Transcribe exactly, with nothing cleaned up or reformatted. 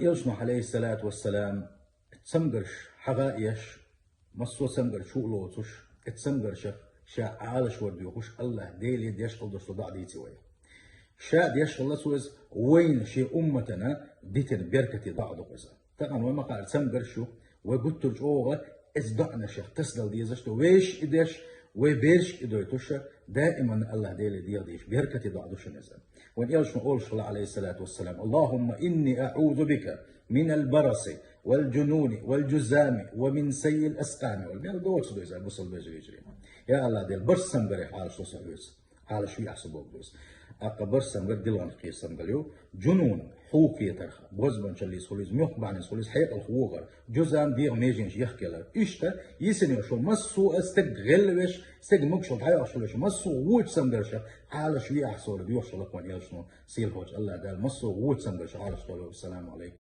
Элчано, алейхиссалату вассалам, цамгарш хьагӀа а еш, массо а цамгарш чу а лоцуш, и цамгаршах ша Ӏалашвар доьхуш, АллахӀ Деле деш хила долуш дола доӀа дийци вай. Ша деш хилла цо иза, вайна шен умматана дитина беркате доӀа ду иза. Тахана вай ма-хаара цамгарш ю, вай гуттар а чӀогӀа иза доӀанашех тасадала дезаш ду, вайша и деш, вай берашка и дойтуш, даиман АллахӀ Деле дегӀ дийша беркате доӀа ду шуна иза. Вайн Элчано олуш хилла, алейхиссалату вассалам: «اللهم إني أعوذ بك من البرص والجنون والجذام ومن سيء الأسقام». Вай мел доцу ду иза, бусалба вежарий. Я АллахӀ Дела, барс цамгарах Ӏалашдо со хьоьца. Ӏалашве ахь со боху иза. ТӀаккха барс цамгар дилгӀанах кхетар цамгар ю. Джунун, хьу кхетарх, бозбуанчаллица хуьлу иза, муьлхха бахьанца хуьлу иза, хьекъал хӀу вогӀар, джузам, дегӀан меженаш яхкаялар. Иштта, йисина йолуш йолу массо а стаг гӀелвеш, стеган могушалла дӀайоккхуш хилла йолуш йолу массо а вочу цамгаршах Ӏалашве ахь со аьлла доьхуш хилла вайн Элчано, сийлахьчу АллахӀ Дала массо а вочу цамгаршах Ӏалашдойла. Ассаламу алейкум.